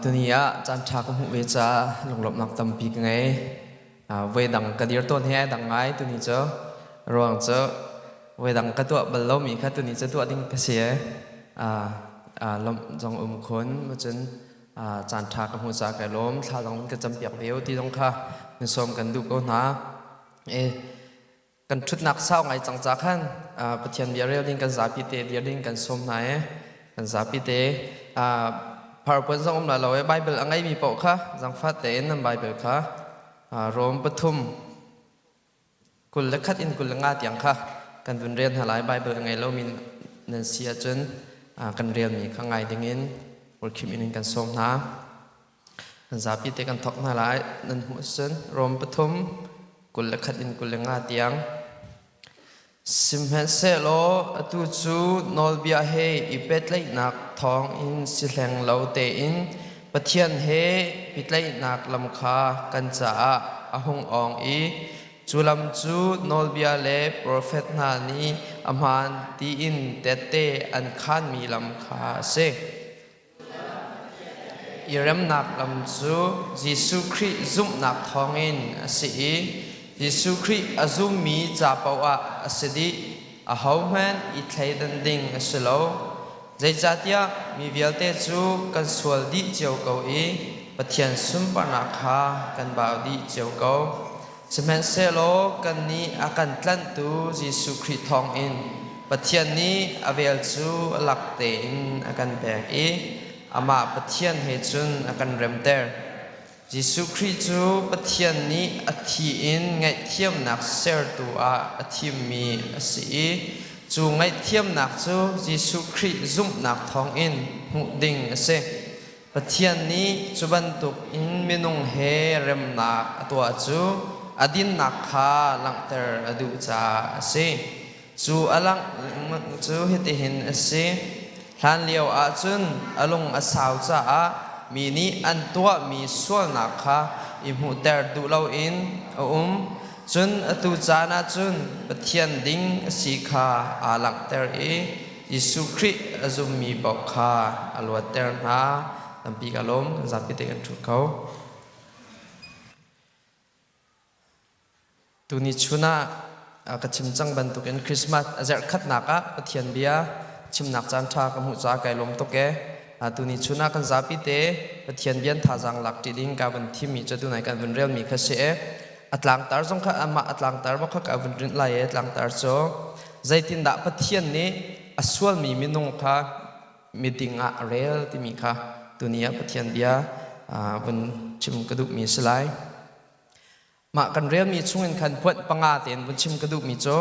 Tuni ah caanṭha ka hmuh ve caah lunglawmhnak tampi ka ngei. Voi dang ka dir tawn hi ai dang ngai tuni cu. Ruang cu voi dang ka tuah bal lomi kha tuni cu tuah ding ka si i lawmh zong um khun. Cun caanṭha ka hmuh caah kai lawm. Thla zong ka campiak ve u ti zong kha nan sawm kan duh ko hna. Kan ṭhutnak sau ngai cang ca khan Pathian bia rel ding kan zapi te dir ding kan sawm hna i kan zapi te PowerPoint zong um la lo i Bible a ngeimi paoh kha zangfat tein nan Bible kha Rom pathum 21 in 25 tiang kha kan vun rel hna lai. Bible a ngei lomi nan si ahcun kan relmi kha ngai dingin Urkhim in kan sawm hna. Kan zapi te kan thawk hna lai. Nan hmuh cun Rom pathum 21 in 25 tiang. Sihmanhsehlaw atu cu nawlbia he i pehtlaihnak thawng in si hleng lo tein Pathian he pehtlaihnak lam kha kan caah a hung awng i cu lam cu nawlbia le profet hna nih a hmaan tiin tehte an khaanmi lam kha a si. I remnak lam cu Jesuh Khrih zumhnak thawngin a si i Jesuh Khrih a zummi ca paoh ah a si dih. Ahohmanh i thleidan ding a si lo. Zeicahtiah mi vialte cu kan sual dih cio ko i Pathian sunparnak kha kan bau dih cio ko. Sihmanhsehlaw kannih a kan tlanhtu Jesuh Khrih thawngin Pathian nih a vel cu a lak tein a kan pek i amah Pathian he cun a kan remter. Jesuh Khrih cu Pathian nih a thi in ngaihthiamnak sertu ah a thimmi a si i cu ngaihthiamnak cu Jesuh Khrih zumhnak thawngin hmuh ding a si. Pathian nih cu bantuk in minung he remnak a tuah cu a dinnak kha langhter a duh caah a si. Cu a langh cu hitihin a si. Hlanlio ahcun a lung a sau caah mi nih an tuahmi sualnak kha i hmuhter duh loin a um. Cun atu caan ahcun Pathian ding a si kha aa langhter i Jesuh Khrih a zummi paoh kha a luatter hna. Tampi ka lawm, kan zapi te kan ṭhu ko. Tuni chun ah ka chim cang bantukin Christmas a zarh khatnak ah Pathian bia chimnak caan ṭha ka hmuh caah kai lawm tuk e. Tuni chun ah kan zapi te Pathian bian thazaang lak ṭi ding ka vun thimmi cu tunai kan vun relmi kha si e. A tlangtar zong kha amah a tlangtar bak kha ka vun rinh lai e tlangtar cu zeitindah Pathian nih a sualmi minung kha miding ah a rel timi kha tuni ah Pathian bia vun chim ka duhmi a si lai. Mah kan relmi chungin khan puanh panga tein vun chim ka duhmi cu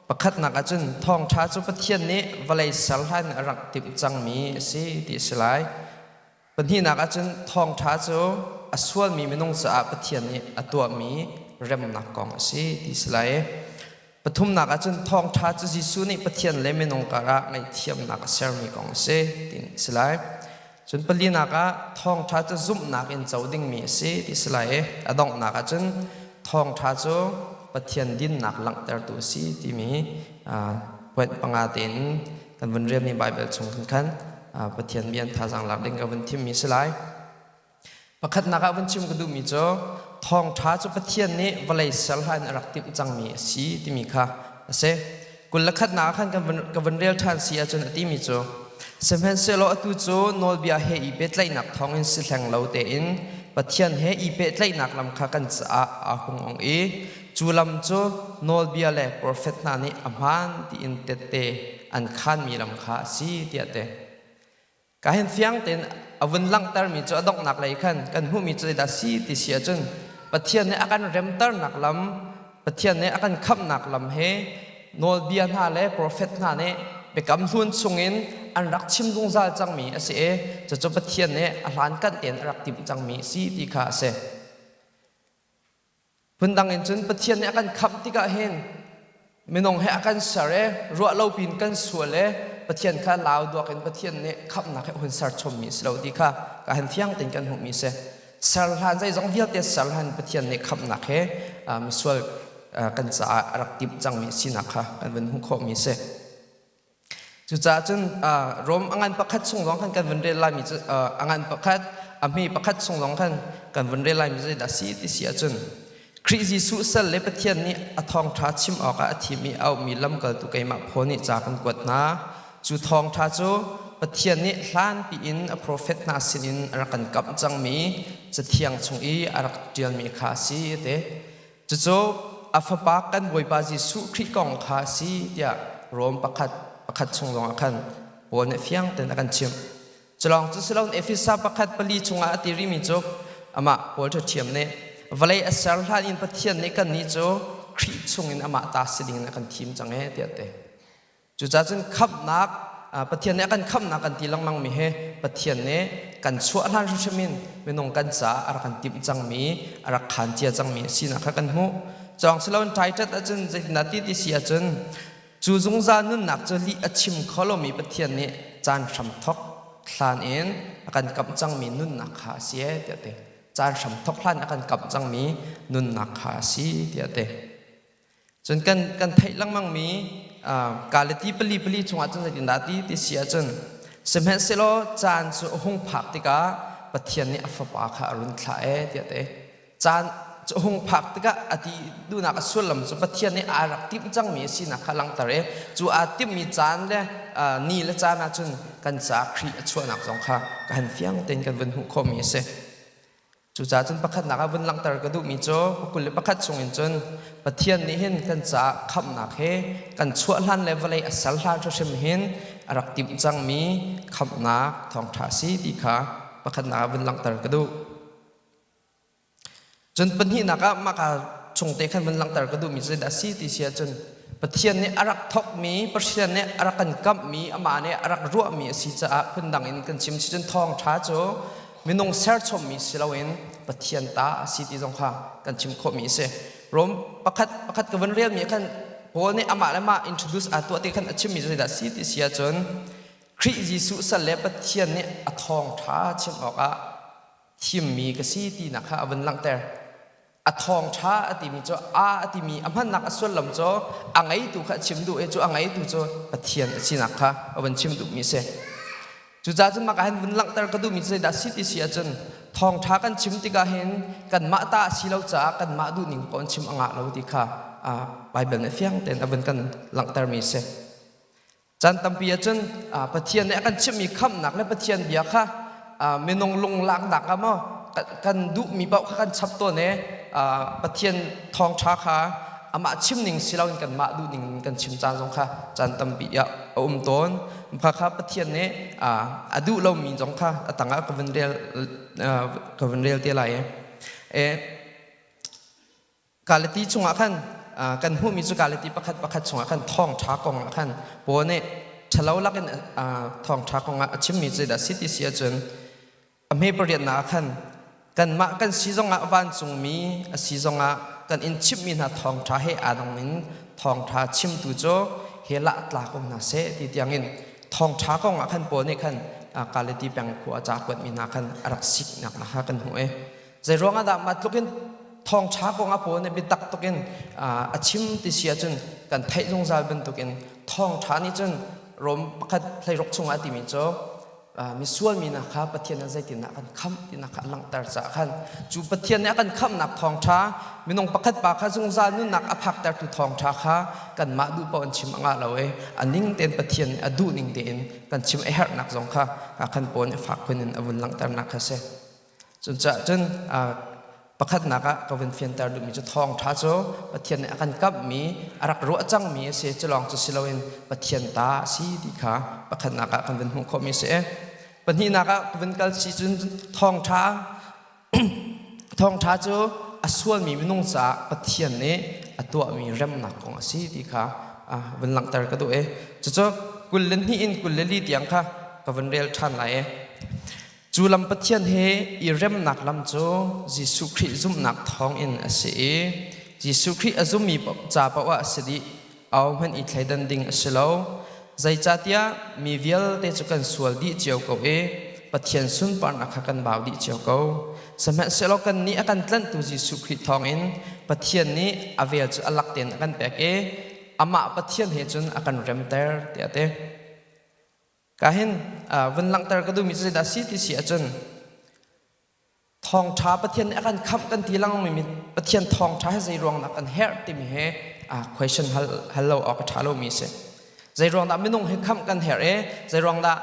pakhatnak ahcun thawngṭha cu Pathian nih vawlei ser hlan a rak timh cangmi a si ti a si lai. Pahnihnak ahcun thawngṭha cu a sualmi minung caah Pathian nih a tuahmi remnak kong a si ti si lai. Pathumnak ahcun thawngṭha cu Jesuh nih Pathian le minung karah ngaihthiamnak a sermi kong a si ti si lai. Cun palinak ah thawngṭha cu zumhnak in co dingmi a si ti si lai i a donghnak ahcun thawngṭha cu Pathian dinnak langhtertu a si timi point panga tein kan vun relmi Baibal chung khan khan Pathian bia thazaang lak ding ka vun thimmi si lai. Pakhatnak ah vun chim ka duhmi cu thawngṭha cu Pathian nih vawlei ser hlan a rak timh cangmi a si timi kha a si. 21nak ah khan ka vun rel ṭhan si ahcun a timi cu sihmanhsehlaw atu cu nawlbia he i pehtlaihnak thawngin si hleng lo tein Pathian he i pehtlaihnak lam kha kan caah aa hung ong i Cu lam cu nawlbia le profet hna nih a hmaan tiin tette an khaanmi lam kha a si tiah ti. Ka hin fiang tein a vun langhtermi cu a donghnak lei khan kan hmuhmi cu zeidah si ti si ahcun Pathian nih a kan remternak lam, Pathian nih a kan khamhnak lam he nawlbia hna le profet hna nih biakam hlun chungin an rak chim zungzal cangmi a si i cucu Pathian nih a hlankan tein a rak timh cangmi a si ti kha a si. Phundang in cun Pathian nih a kan khamh tikah hin minung he a kan ser i ruah lo piin kan sual i Pathian kha lau duak in Pathian nih khamhnak he hun ser chommi a si lo ti kha ka han fiang tein kan hmuhmi a si. Ser hlan zeizong vialte ser hlan Pathian nih khamhnak he misual kan caah a rak timh cangmi sinak kha kan vun hmuh khawhmi a si. Cucaah cun Rom a ngan pakhat chung zong khan kan vun rel laimi cu a ngan pakhat a hme pakhat chung zong khan kan vun rel laimi zeidah si ti si ahcun Khrih Jesuh sal le Pathian nih a thawngṭha chim awkah a thim i a auhmi lamkaltu keimah Paul nih ca kan kuat hna. Cu thawngṭha cu Pathian nih hlanpi in a profet hna sinin a rak kan kamh cangmi Cathiang chung i a rak ṭialmi kha a si a ti. Cucu a Fapa kan Bawipa Jesuh Khrih kong kha a si tiah Rom pakhat pakhat chung zongah khan Paul nih fiang tein a kan chimh. Culawng cu si loin Efesa pakhat pali chungah a ti rihmi cu amah Paul ṭhiam nih vawlei a ser hlan in Pathian nih kannih cu Khrih chungin amah ta si dingin a kan thim cang ee tiah a ti. Cucaah cun khamhnak Pathian nih a kan khamhnak kan ti lengmang mi hi Pathian nih kan chuah hlan hrimhrim in minung kan caah a rak kan timh cangmi a rak khaan cia cangmi a sinak kha kan hmuh. Cawng si loin Titus ahcun zeitindah ti ti si ahcun cu zungzal nunnak cu lih a chim kho lomi Pathian nih caan hramthok hlan in a kan kamh cangmi nunnak kha a si ee tiah a ti. Caan hramthok hlan a kan kamh cangmi nunnak kha a si tiah a ti. Cun kan kan theih lengmangmi Galati pali pali chungah cun zeitindah ti ti si ahcun sihmanhsehlaw caan cu a hung phak tikah Pathian nih a fapa kha a run thlah ee tiah ti. Caan cu a hung phak tikah a ti duhnak a sullam cu Pathian nih aa rak timh cangmi a sinak kha langhter i cu aa timhmi caan le ni le caan ahcun kan caah Khrih a chuahnak zong kha ka han fiang tein kan vun hmuh khawhmi a si. Cucaah cun pakhatnak ah vun langhter ka duhmi cu 21 chungin cun Pathian nih hin kan caah khamhnak he kan chuah hlan le vawlei a ser hlan hrimhrim hin a rak timh cangmi khamhnak thawngṭha a si ti kha pakhatnak ah vun langhter ka duh. Cun pahnihnak ah mah ka chungte khan vun langhter ka duhmi cu zeidah a si ti si ahcun Pathian nih a rak thawkmi, Pathian nih a rak kan kamhmi, amah nih a rak ruahmi a si caah phundang in kan chim si cun thawngṭha cu minung serchommi si loin Pathian ta a si ti zong kha kan chim khawhmi a si. Rom pakhat pakhat ka vun relmi khan Paul nih amah le mah introduce aa tuah ti khan a chimmi cu zeidah si ti si ahcun Khrih Jesuh sal le Pathian nih a thawngṭha chim awkah thimmi ka si tinak kha a vun langhter. A thawngṭha a timi cu a a timi a hmannak a sullam cu a ngeitu kha a chim duh i cu a ngeitu cu Pathian a sinak kha a vun chim duhmi a si. Cucaah cun mah hin vun langhter ka duhmi cu zeidah si ti si ahcun thawngṭha kan chim tikah hin kanmah ta a si lo caah kanmah duhning paoh in chim a ngah lo ti kha Baibal nih fiang tein a vun kan langhtermi a si. Caan tampi ahcun Pathian nih a kan chimhmi khamhnak le Pathian bia kha minung lunglaknak ah maw kan duhmi paoh kha kan chap tawn i Pathian thawngṭha kha amah chim ning si loin kanmah duh ning in kan chim caan zong kha caan tampi ah a um tawn. Kha kha Pathian nih a duh lomi zong kha a tangah ka vun rel ka vun rel te lai i. Galati chungah khan kan hmuhmi cu Galati pakhat pakhat chungah khan thawngṭha kong ah khan Paul nih ṭhalo lakin thawngṭha kong ah a chimmi cu zeidah si ti si ahcun a hme pariatnak ah khan kanmah kan si zongah vancungmi a si zongah kan in chimhmi hna thawngṭha he aa dang in thawngṭha chimtu cu he lah tla ko hna seh ti tiangin thawngṭha kong ah khan Paul nih khan Galati peng khua a ca kuatmi hna khan a rak siknak kha kan hmuh i Zei ruangah dah mah tluk in thawngṭha kong ah Paul nih biatak tuk in a chim ti si ahcun kan theih zungzal bantukin thawngṭha nih cun Rom pakhat hleiruk chungah a timi cu misual mi hna kha Pathian nih zeitindah a kan khamh tinak kha a langhter caah khan cu Pathian nih a kan khamhnak thawngṭha minung pakhat pa kha zungzal nunnak a phaktertu thawngṭha kha kanmah duh paoh in chim a ngah lo i a ning tein Pathian nih a duh ning tein kan chim a herhnak zong kha khan Paul nih fak phun in a vun langhternak kha a si. Cucaah cun pakhatnak ah ka vun fianter duhmi cu thawngṭha cu Pathian nih a kan kamhmi a rak ruah cangmi a si. Cu lawng cu si loin Pathian ta a si ti kha pakhatnak ah kan vun hmuh khawhmi a si. Pahnihnak ah ka vun kal si cun thawngṭha thawngṭha cu a sualmi minung caah Pathian nih a tuahmi remnak kong a si ti kha vun langhter ka duh i cucu 22 in 24 tiang kha ka vun rel ṭhan lai i Cu lam Pathian he i remnak lam cu Jesuh Khrih zumhnak thawngin a si i Jesuh Khrih a zummi ca paoh ah a si dih. Ahohmanh i thleidan ding a si lo. Zeicahtiah mi vialte cu kan sual dih cio ko i Pathian sunparnak kha kan bau dih cio ko. Sihmanhsehlaw kannih a kan tlanhtu Jesuh Khrih thawngin Pathian nih a vel cu a lak tein a kan pek i amah Pathian he cun a kan remter tiah a ti. Ka hin vun langhter ka duhmi cu zeidah si ti si ahcun thawngṭha Pathian nih a kan khamh kan ti lengmang mi Pathian thawngṭha hi zei ruang dah kan herh timi he question hal hal lo awk a ṭha lomi a si. Zei ruang dah minung hi khamh kan herh i zei ruang dah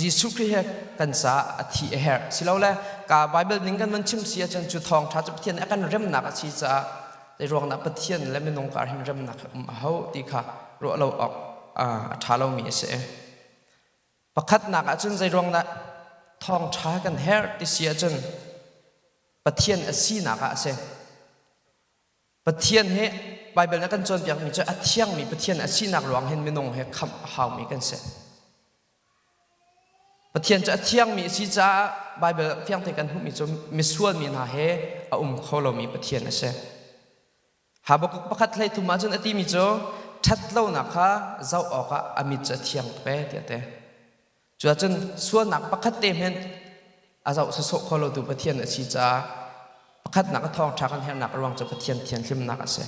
Jesuh Khrih he kan caah a thi a herh. Silole ka Bible ning kan van chim si ahcun cu thawngṭha cu Pathian nih a kan remnak a si caah zei ruang dah Pathian le minung kar hin remnak um a hau ti kha ruah lo awk a ṭha lomi a si. Pakhatnak ahcun zei ruang dah thawngṭha kan herh ti si ahcun Pathian a sinak ah a si. Pathian hi Baibal nih a kan cawnpiakmi cu a thiangmi Pathian a sinak ruang hin minung he khamh a haumi kan si. Pathian cu a thiangmi a si caah Baibal fiangte kan hmuhmi cu misual mi hna he a um kho lomi Pathian a si. Habakkuk pakhat 13 ahcun a timi cu ṭhatlonak kha zoh awkah a mit cu a thiang tuk ee tiah a ti. Cuahcun sualnak pakhat te hmanh a zoh sawsawh kho lotu Pathian a si caah pakhatnak a thawngṭha kan herhnak a ruang cu Pathian thianhlimnak a si.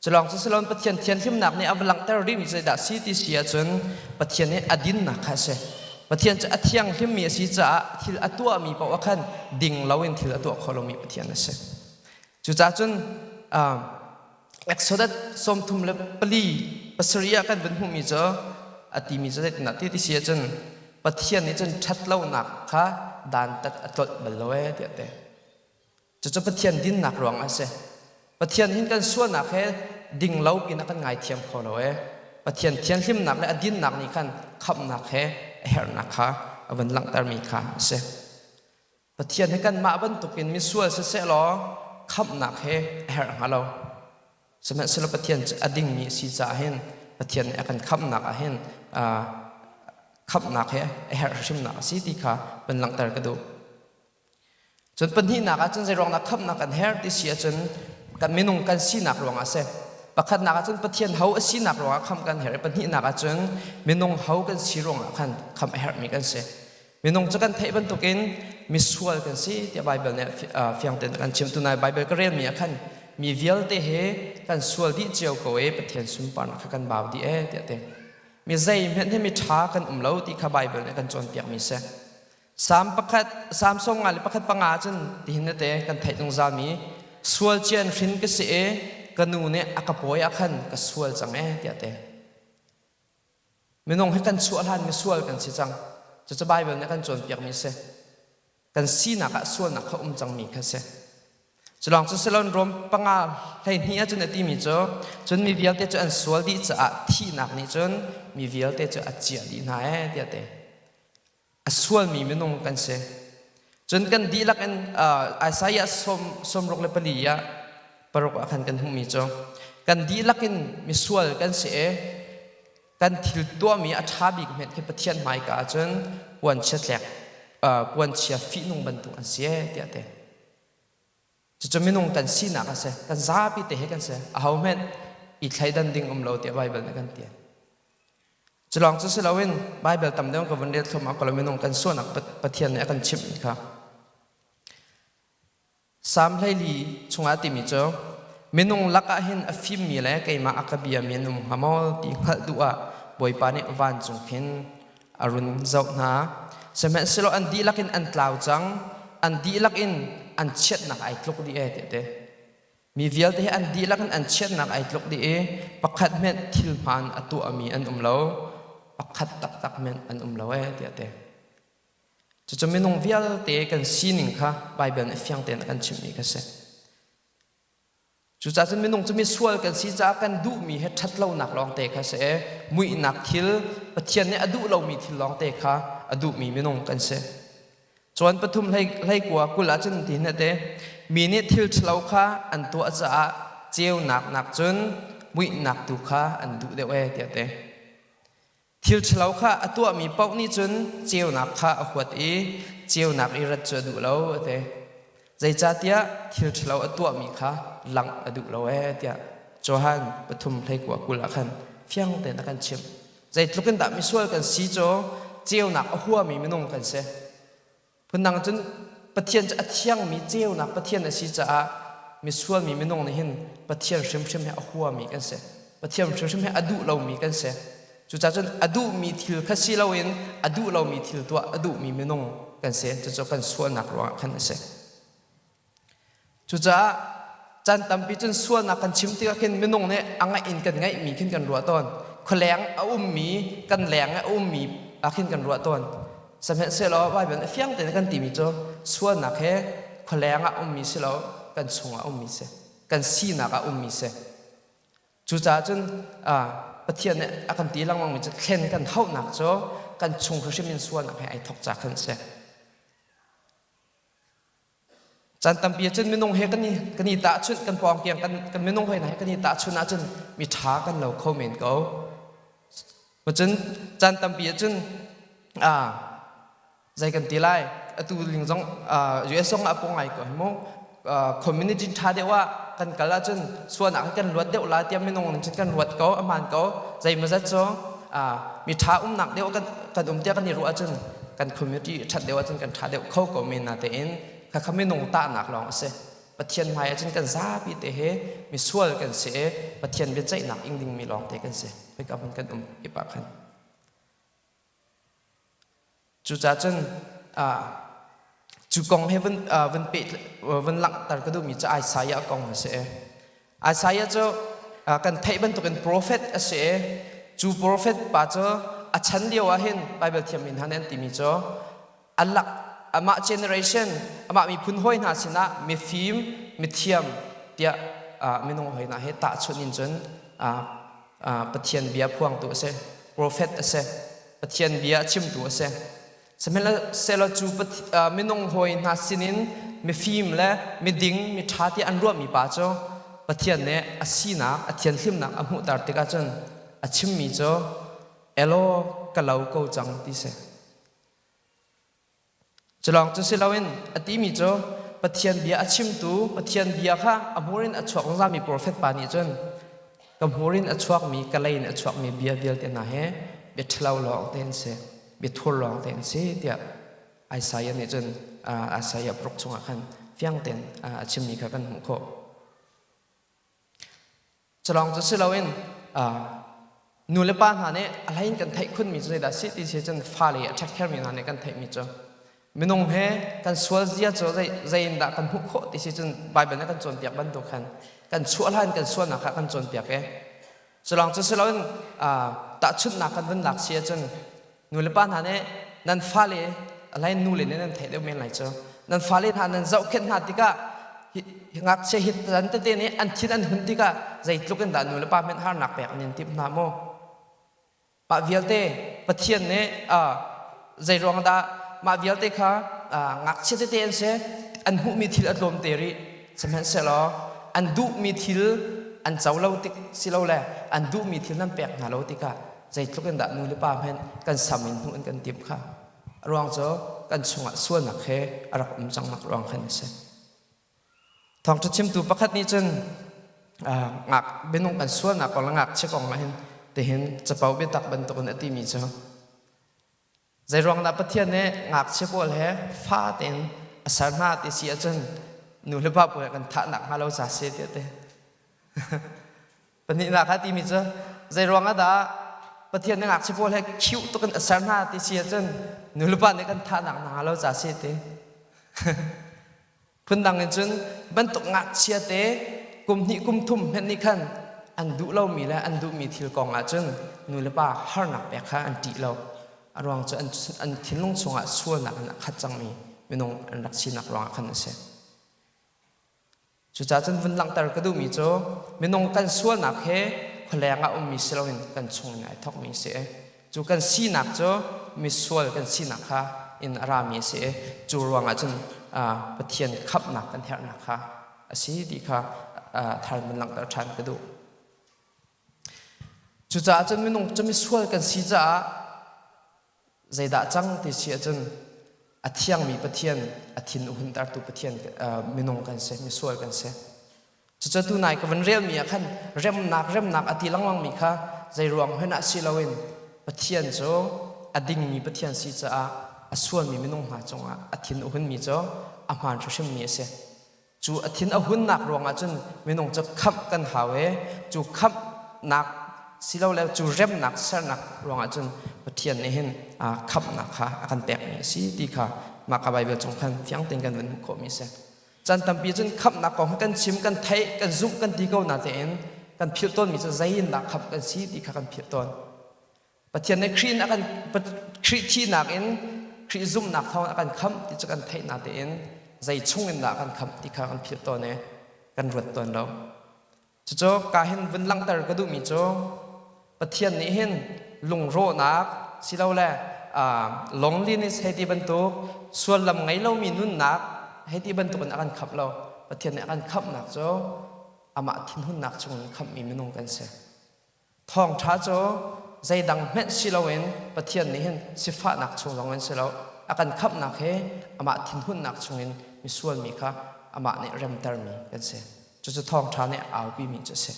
Culawng cu siloin Pathian thianhlimnak nih a va langhter rihmi zeidah si ti si ahcun Pathian nih a dinnak kha a si. Pathian cu a thianghlimmi a si caah thil a tuahmi paoh ah khan ding loin thil a tuah kho lomi Pathian a si. Cucaah cun Exodus 34 pasarih ah kan vun hmuhmi cu a timi cu zeitindah ti ti si ahcun Pathian nih cun ṭhatlonak kha dantat a tlolh bal lo ee tiah a ti. Cucu Pathian dinnak ruangah a si. Pathian hin kan sualnak he ding lo pin a kan ngaithiam kho lo ee. Pathian thianhlimnak le a dinnak nih khan khamhnak he a herhnak kha a vun langhtermi kha a si. Pathian hi kanmah bantukin misual siseh law khamhnak he a herh hnga lo. Sihmanhsehlaw Pathian cu a dingmi a si caah hin Pathian nih a kan khamhnak ah hin khamhnak he a herh hrimnak a si ti kha van langhter ka duh. Cun pahnihnak ah cun zeiruang dah khamhnak kan herh ti si ahcun kan minung kan sinak ruangah a si. Pakhatnak ah cun Pathian ho a sinak ruangah khamh kan herh i pahnihnak ah cun minung ho kan si ruangah khan khamh a herhmi kan si. Minung cu kan theih bantukin misual kan si tiah Baibal nih fiang tein a kan chim. Tunai Baibal ka relmi ah khan mi vialte he kan sual dih cio ko e Pathian sunparnak kha kan bau dih e tiah ti. Mi zeihmanh hi mi ṭha kan um lo ti kha Baibal nih a kan cawnpiakmi si. Salm pakhat Salm 51 5 cun tihin te kan theih zungzal mi sual cian hrin ka si e ka nu nih a ka pawi ah khan ka sual cang e tiah ti. Minung hi kan chuah hlan misual kan si cang. Cucu Baibal nih a kan cawnpiakmi a si. Kan sinak ah sualnak kha um cangmi kha si. Culawng cu silon Rom 5 12 ahcun a timi cu cun mi vialte cu an sual dih caah thihnak nih cun mi vialte cu a ciah dih hna ee tiah ti. A sualmi minung kan si. Cun kan dihlak in Isaiah 64 ah paruk ah khan kan hmuhmi cu kan dihlak in misual kan si i kan thil tuahmi a ṭha bik hmenh khi Pathian hmaika ahcun puanchia tlek puanchia fihnung bantuk an si ee tiah ti. Cucu minung kan sinak a si. Kan zapi te he kan si. Aho hmenh i thleidan ding um lo tiah Baibal nih kan ti. Culawng cu si loin Baibal tam deuh ka vun rel thluahmah ko lo minung kan sualnak Pathian nih a kan chimh kha. Salm 14 chungah timi cu minung lakah hin a fimmi le keimah a ka biami an um hnga maw ti hngalh duh ah Bawipa nih vancung khin a run zoh hna. Sihmanhsehlaw an dihlak in an tlau cang, an dihlak in an chiatnak ai tluk dih ee tiah ti. Mi vialte hi an dihlak in an chiatnak ai tluk dih i pakhat hmenh thil hmaan a tuahmi an um lo, pakhat taktak hmenh an um lo ee tiah ti. Cucu minung vialte kan sining kha Baibal nih fiang tein a kan chimhmi kha si. Cucaah cun minung cu misual kan si caah kan duhmi he ṭhatlonak lawngte kha si i muihnak thil Pathian nih a duh lomi thil lawngte kha a duhmi minung kan si. Cawn pathum hlei, hleikua 20 ah cun ti hin a ti mi nih thil ṭhalo kha an tuah caah ceunak nak cun muihnak tu kha an duh deuh ee tiah a ti. Thil ṭhalo kha a tuahmi paoh nih cun ceunak kha a huat i ceunak i rat cu a duh lo a ti. Zeicahtiah thil ṭhalo a tuahmi kha langh a duh lo ee tiah Johan pathum hleikua 20 ah khan fiang tein a kan chimh. Zeitluk in dah misual kan si cu ceunak a huami minung kan si. Phundang cun Pathian cu a thiangmi ceunak Pathian a si caah misualmi minung nih hin Pathian hrimhrim he a huami kan si. Pathian hrimhrim he a duh lomi kan si. Cucaah cun a duhmi thil kha si loin a duh lomi thil tuah a duhmi minung kan si. Cucu kan sualnak ruangah khan a si. Cucaah caan tampi cun sualnak kan chim tikah khin minung nih a ngaih in kan ngaihmi khin kan ruah tawn. Khualeng a ummi, kan leng a ummi ah khin kan ruah tawn. Sihmanhsehlaw Baibal nih fiang tein a kan timi cu sualnak he khualeng ah ummi si lo, kan chungah ummi si, kan sinak ah ummi si. Cucaah cun Pathian nih a kan ti lengmangmi cu thlen kan hauhnak cu kan chung hrimhrim in sualnak he ai thawk ca khan a si. Caan tampi ahcun minung he kan i, kan i tahchunh, kan pawngkiang kan, kan minung hawi hna he kan i tahchunh ahcun mi ṭha kan lo kho men ko. Cun caan tampi ahcun zei kan ti lai atu ling zong US zong ah pong ngai ko hi mu community ṭha deuh ah kan kal ahcun sualnak kan luat deuh la tiah minung nih cun kan ruat ko a hmaan ko zeimawzat cu mi ṭha umnak deuh kan kan um tiah kan i ruah ahcun kan community ṭhat deuh ahcun kan ṭha deuh kho ko men natein khakha minung tahnak lawng a si Pathian hmai ahcun kan zapi te he misual kan si i Pathian biaceihnak ing dingmi lawng te kan si hika hmun kan um kip ah khan Cucaah cun cu kong he vun, vun, peh, vun langhter ka duhmi cu Isaiah kong a si. Isaiah cu kan theih bantukin prophet a si i cu prophet pa cu a chan lio ah hin Bible thiammi hna nih an timi cu a lak amah generation amah miphun hawi hna sinah mifim mithiam tiah minung hawi hna he tahchunh in cun Pathian bia phuangtu a si prophet a si Pathian bia a chimtu a si. Sihmanhsehlaw cu minung hawi hna sinin mifim le miding, miṭha tiah an ruahmi pa cu Pathian nih a sinak, a thianhlimnak a hmuhter tikah cun a chimmi cu elaw ka lo ko cang ti si. Culawng cu si loin a timi cu Pathian bia a chimtu, Pathian bia kha a hmur in a chuak zungzalmi profet pa nih cun ka hmur in a chuakmi, ka lei in a chuakmi bia vialte hna hi bia ṭhalo lawng te an si, bia thur lawng te an si tiah Isaiah nih cun Isaiah paruk chungah khan fiang tein a chimmi kha kan hmuh khawh. Culawng cu si loin nu le pa hna nih a hlei in kan theih khunmi cu zeidah a si ti si cun fale a ṭhekhermi hna nih kan theihmi cu minung he kan sual zia cu zei in dah kan hmuh khawh ti si cun Baibal nih kan cawnpiak bantuk khan kan chuah hlan kan sualnak kha kan cawnpiak i culawng cu si loin tahchunhnak kan vun lak si ahcun nu le pa hna nih nan fale a hlei nu le nih nan theih deuh men lai cu nan fale hna nan zohkhenh hna tikah ngakchia hi tan tete nih an thin an hun tikah zeitluk in dah nu le pa hmanh harnak pek an in timh hna maw mah vialte Pathian nih zei ruang dah mah vialte kha ngakchia tete an si an hmuhmi thil a tlawm te rih sihmanhsehlaw an duhmi thil an co lo tik silole an duhmi thil nan pek hna lo tikah zeitluk in dah nu le pa hmanh kan sam in hnuh in kan timh kha a ruang cu kan chungah sualnak he a rak um cangnak ruang khan a si thawngṭha chimtu pakhat nih cun ngak minung kan sualnak kong le ngakchia kong ah hin tihin capo biatak bantukin a timi cu Zeiruang dah Pathian nih ngakchia pawl he fa tein a ser hna ti si ahcun nu le pa pawl he kan thah nak hnga lo ca si tiah ti. Pahnihnak kha timi cu zeiruang ah dah Pathian nih ngakchia pawl he cute tuk in a ser hna ti si ahcun nu le pa nih kan thah nak hnga lo ca si ti. Phundang in cun bantuk ngakchia te kum hnih kum thum hmenh nih khan an duh lomi le an duhmi thil kong ahcun nu le pa harnak pek kha an ṭih lo. A ruang cu an, an thinlung chungah sualnak in a khat cangmi minung an rak sinak ruangah khan a si. Cucaah cun vun langhter ka duhmi cu minung kan sualnak he khualeng ah ummi si loin kan chung in ai thawkmi a si. Cu kan sinak cu misual kan sinak kha in a rami a si i cu ruangah cun Pathian khamhnak kan herhnak kha a si ti kha thar in langhter ṭhan ka duh. Cucaah cun minung cu misual kan si caah zeidah cang ti si ahcun a thiangmi Pathian, a thin a huntertu Pathian minung kan si, misual kan si. Cucu tunai ka van relmi ah khan remnak remnak a ti lengmangmi kha zeiruang hmanh ah si loin Pathian cu a dingmi Pathian si caah a sualmi minung hna cungah a thin a hunmi cu a hmaan hrimhrimmi a si. Cu a thin a hunnak ruangah cun minung cu khamh kan hau i cu khamhnak silole cu remnak sernak ruangah cun Pathian nih hin khamhnak kha a kan pekmi a si ti kha mah ka Baibal chung khan fiang tein kan vun hmuh khawhmi a si. Caan tampi cun khamhnak kong kan chim, kan theih, kan zumh kan ti ko natein kan philh tawnmi cu zei in dah khamh kan si ti kha kan philh tawn. Pathian nih Khrih in a kan Khrih thihnak in Khrih zumhnak thawng a kan khamh ti cu kan theih natein zei chung in dah a kan khamh ti kha kan philh tawn i kan ruat tawn lo. Cucu ka hin vun langhter ka duhmi cu Pathian nih hin lungrawhnak silole loneliness hei ti bantuk suallam ngei lomi nunnak hei ti bantuk in a kan khamh lo. Pathian nih a kan khamhnak cu amah thinhunnak chungin khamhmi minung kan si. Thawngṭha cu zeidang hmenh si loin Pathian nih hin sifahnak chung zong in si lo a kan khamhnak he amah thinhunnak chungin misual mi kha amah nih remtermi kan si. Cucu thawngṭha nih a aupimi cu a si.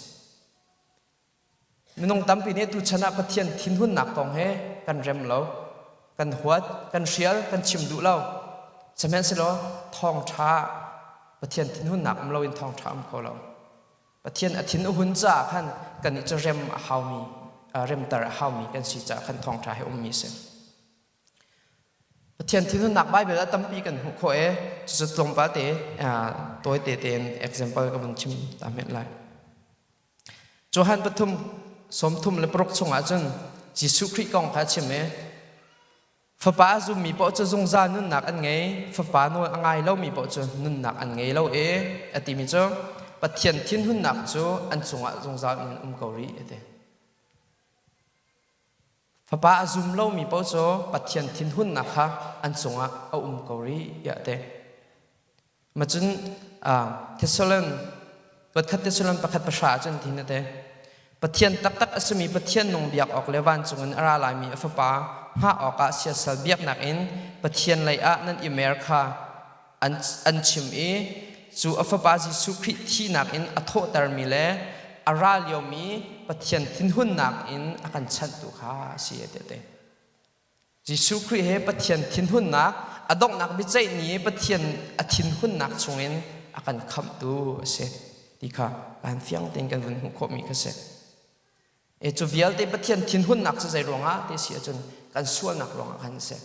Minung tampi nih tuchan ah Pathian thinhunnak kong he kan rem lo, kan huat, kan hrial, kan chim duh lo. Sihmanhsehlaw thawngṭha Pathian thinhunnak um loin thawngṭha um kho lo. Pathian a thin a hun caah khan kannih cu rem a haumi remter a haumi kan si caah khan thawngṭha he ummi a si. Pathian thinhunnak Baibal ah tampi kan hmuh khawh i cucu tlawmpal te tawi te tein example ka vun chim ta hmet lai. Johan pathum 36 chungah cun Jesuh Khrih kong kha a chim i Fapa a zummi paoh cu zungzal nunnak an ngei. Fapa nawl a ngai lomi paoh cu nunnak an ngei lo e a timi cu Pathian thinhunnak cu an cungah zungzal in um ko rih a ti. Fapa a zum lomi paoh cu Pathian thinhunnak kha an cungah a um ko rih tiah a ti. Macun Thessalon votkhat Thessalon pakhat pahra ahcun tin a ti. Pathian taktak a simi Pathian nung biak awk le vancung in a ra laimi a fapa hngah awkah siasal biaknak in Pathian lei ah nan i mer kha an, an chim i cu a fapa Jesuh Khrih thihnak in a thawhtermi le a ra liomi Pathian thinhunnak in a kan chanhtu kha a si a ti a ti. Jesuh Khrih he Pathian thinhunnak a donghnak biaceih ni i Pathian a thinhunnak chungin a kan khamhtu a si ti kha kan fiang tein kan vun hmuh khawhmi kha si. E cu vialte Pathian thinhunnak cu zei ruangah ti si ahcun kan sualnak ruangah khan a si.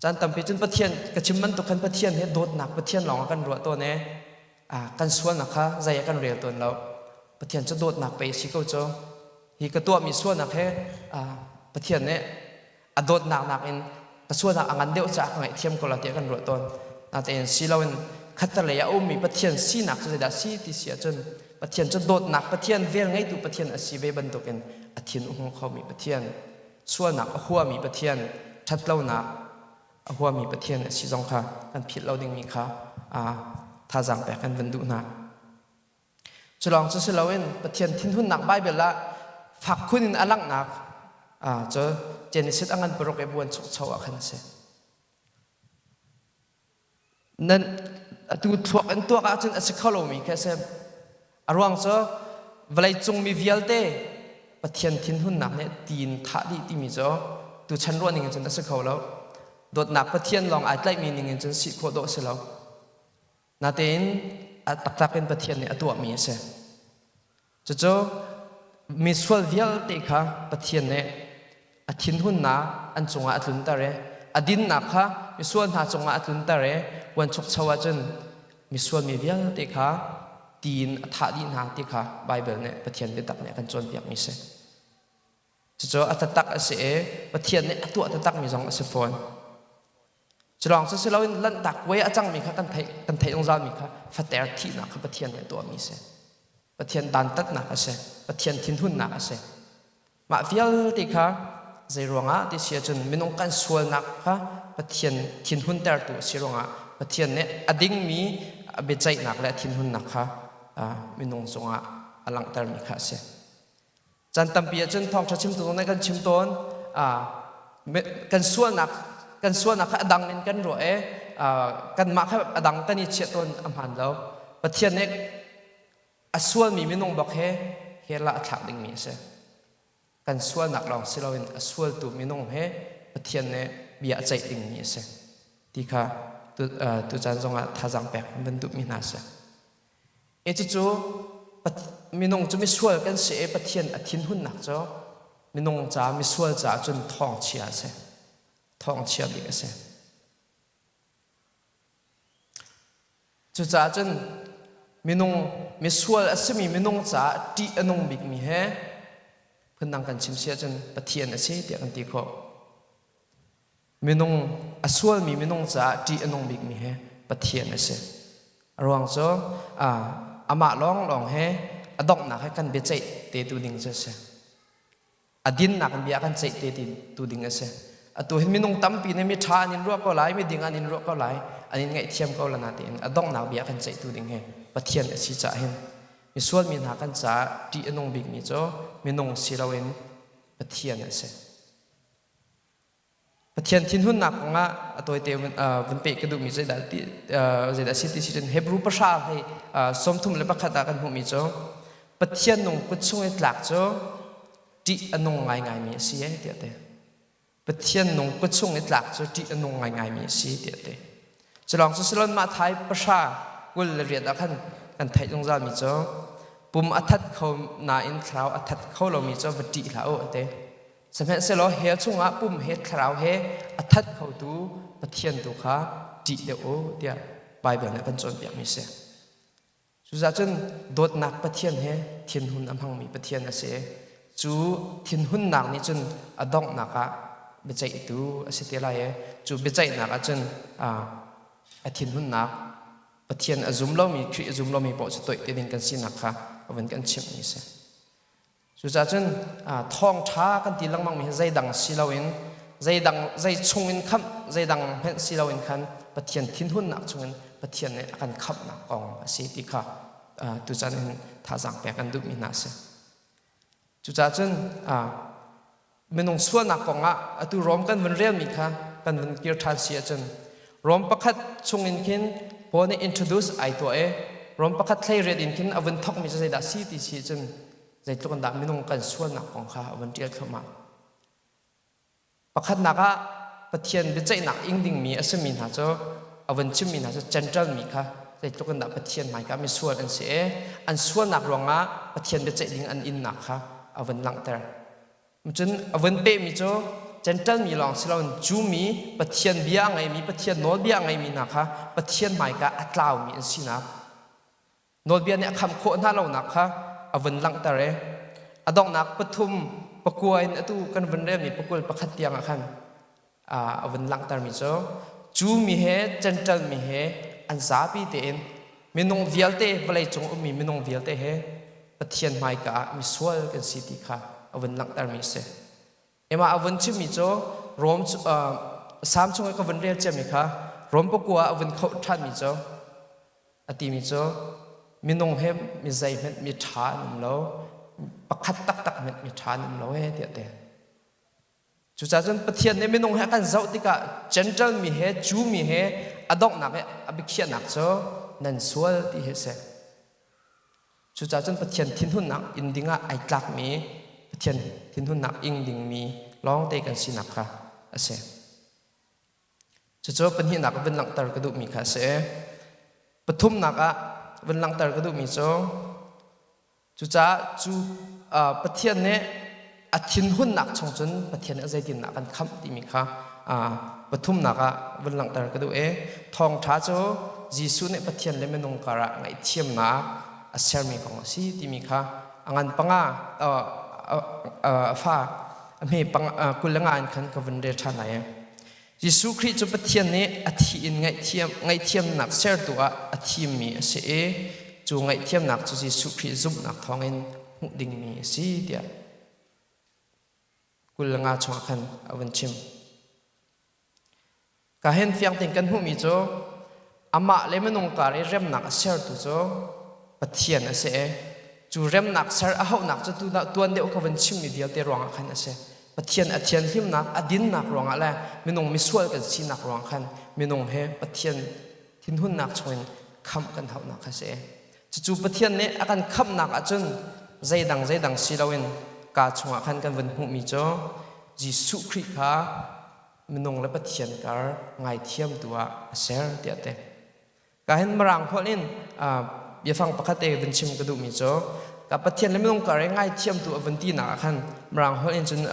Caan tampi cun Pathian ka chim bantuk khan Pathian he dawtnak Pathian lawng ah kan ruah tawn i kan sualnak kha zei ah kan rel tawn lo. Pathian cu dawtnak pei a si ko cu. Hi ka tuahmi sualnak he Pathian nih a dawtnak nakin ka sualnak a ngan deuh caah ka ngaihthiam ko la tiah kan ruah tawn. Natein si loin khattelei ah a ummi Pathian sinak cu zeidah a si ti si ahcun Pathian cu dawtnak Pathian, vel ngeitu Pathian a si ve bantukin a thin a hung khomi Pathian sualnak a huami Pathian, ṭhatlonak a huami Pathian a si zong kha kan philh lo dingmi kha thazaang pek kan van duh hna. Cu lawng cu si loin Pathian thinhunnak Baibal ah fak khun in a langhnak cu Genesis a ngan paruk i buan chukcho ah khan a si. Nan atu thluak in tuak ahcun a si kho lomi khi a si. A ruang cu vawleicung mi vialte Pathian thinhunnak nih tiin thah dih timi cu tuchan ruah ning in cun a si kho lo. Dawtnak Pathian lawng ai tlaihmi ning in cun si khawh dawh a si lo. Natein a taktak in Pathian nih a tuahmi a si. Cucu misual vialte kha Pathian nih a thinhunnak an cungah a tlunter i a dinnak kha misual hna cungah a tlunter i puanchukcho ahcun misual mi vialte kha ti in a thah dih hna ti kha Baibal nih Pathian biatak nih a kan cawnpiakmi a si. Cucu a taktak a si i Pathian nih a tuah taktakmi zong a si fawn. Culawng cu si loin lanhtak puai a cangmi kha kan theih kan theih zungzalmi kha fater thihnak kha Pathian nih a tuahmi a si. Pathian dantatnak a si. Pathian thinhunnak a si. Mah vialte kha zei ruangah ti si ahcun minung kan sualnak kha Pathian thinhuntertu a si ruangah Pathian nih a dingmi a biaceihnak le a thinhunnak kha minung cungah a langhtermi kha a si. Caan tampi ahcun thawngṭha chimtu zong nih kan chim tawn. Kan sualnak kan sualnak kha a dang in kan ruah i kanmah kha a dang kan i chiah tawn a hmaan lo. Pathian nih a sualmi minung bak he hell ah a thlak dingmi a si. Kan sualnak lawng si loin a sualtu minung he Pathian nih bia a ceih dingmi a si ti kha tucaan zongah thazaang pek van duhmi hna a si. E cucu. Minung cu misual kan si i Pathian a thinhunnak cu minung ca misual caah cun thawngchia a si. Thawngchia bik a si. Cucaah cun minung misual a simi minung caah ṭih a nung bikmi he phundang kan chim si ahcun Pathian a si tiah kan ti khawh. Minung a sualmi minung caah ṭih a nung bikmi he Pathian a si. A ruang cu amah lawnglawng he a donghnak he kan biaceih te tu ding cu a si. A dinnak in bia kan ceih te tu ding a si. Atu hin minung tampi nih mi ṭha an in ruah ko lai, mi ding an in ruah ko lai, an in ngaihthiam ko la natein a donghnak bia kan ceih tu ding hi Pathian a si caah hin misual mi hna kan caah ṭih a nung bikmi cu minung si loin Pathian a si. Pathian thinhunnak kongah a tawite vun peh ka duhmi zeidah ti zeidah si ti si cun Hebrew pahra hlei 31 ah kan hmuhmi cu Pathian nung kut chung i tlak cu ṭih a nung ngaingaimi a si eh tiah ti. Pathian nung kut chung i tlak cu ṭih a nung ngaingaimi a si tiah ti. Culawng cu silon mah thai pahra 28 ah khan kan theih zungzalmi cu pum a that kho nain thlarau a that kho lomi cu va ṭih hlah u a ti. Sihmanhsehlaw hell chungah pum he thlarau he a that khotu Pathian tu kha ṭih deuh u tiah Baibal nih a kan cawnpiakmi a si. Cucaah cun dawtnak Pathian he thinhun a hmangmi Pathian a si. Cu thinhunnak nih cun a donghnak ah biaceihtu a si te lai i cu biaceihnak ah cun a thinhunnak Pathian a zum lomi Khrih a zum lomi paoh cu toih te ding kan sinak kha a vun kan chimhmi a si. Cucaah cun thawngṭha kan ti lengmangmi hi zeidang si loin zeidang zei chungin khamh zeidang hmenh si loin khan Pathian thinhunnak chungin Pathian nih a kan khamhnak kong a si ti kha tuchan in thazaang pek kan duhmi hna a si. Cucaah cun minung sualnak kongah atu Rom kan vun relmi kha kan vun kir ṭhan si ahcun Rom pakhat chungin khin Paul nih introduce ai tuah i Rom pakhat 18 in khin a vun thawkmi cu zeidah si ti si cun zeitluk in dah minung kan sualnak kong kha a vun ṭial thluahmah. Pakhatnak ah Pathian biaceihnak ing dingmi a simi hna cu a vun chimmi hna cu Gentile mi kha zeitluk in dah Pathian hmaika misual an si i an sualnak ruangah Pathian biaceih ding an innak kha a vun langhter. Cun a vun pehmi cu Gentile mi lawng si loin Jew mi Pathian bia a ngeimi Pathian nawlbia a ngeimi hna kha Pathian hmaika a tlaumi an sinak Nawlbia nih a khamh khawh hna lonak kha a vun langhter i a donghnak pathum pakua in atu kan vun relmi pakul pakhat tiang ah khan a vun langhtermi cu cu mi he Gentile mi he an zapi tein minung vialte vawleicung ummi minung vialte he Pathian hmaika ah misual kan si ti kha a vun langhtermi a si. Emah a vun chimmi cu Rom Salm chung i ka vun rel ciami kha Rom pakua ah a vun khoh ṭhanmi cu a timi cu minung he mi zeihmanh mi ṭha an um lo pakhat taktak hmanh mi ṭha an um lo ee tiah ti. Cucaah cun Pathian nih minung he a kan zoh tikah Gentile mi he Jew mi he a donghnak i a biakhiahnak cu nan sual ti hi a si. Cucaah cun Pathian thinhunnak inn dingah ai tlakmi Pathian thinhunnak ing dingmi lawngte kan sinak kha a si. Cucu pahnihnak ah vun langhter ka duhmi kha a si. Pathumnak ah vun langhter ka duhmi cu cucaah cu Pathian nih a thinhunnak chung cun Pathian nih zeitindah a kan khamh timi kha pathumnak ah vun langhter ka duh i thawngṭha cu Jesuh nih Pathian le minung karah ngaihthiamnak a sermi kong a si timi kha a ngan panga a fa a hme 25 in khan ka vun rel ṭhan lai. Jesuh Khrih cu Pathian nih a thi in ngaihthiamnak sertu ah a thimmi a si i cu ngaihthiamnak cu Jesuh Khrih zumhnak thawngin hmuh dingmi a si tiah 25 chungah khan a vun chim. Ka hen fiang tein kan hmuhmi cu amah le minung kar i remnak a sertu cu Pathian a si i cu remnak ser a hauhnak cu tuan deuh ka vun chimmi vialte ruangah khan a si. Pathian a thianhlimnak a dinnak ruangah le minung misual kan sinak ruang khan minung he Pathian thinhunnak chungin khamh kan hauhnak kha a si. Cucu Pathian nih a kan khamhnak ahcun zeidang zeidang si loin kaa chungah khan kan vun hmuhmi cu Jesuh Khrih kha minung le Pathian kar ngaithiamtu ah a ser tiah a ti. Ka hin Mirang holh in Biafang pakhat te vun chim ka duhmi cu ka Pathian le minung kar i ngaithiamtu a vun tinak ah khan Mirang holh in cun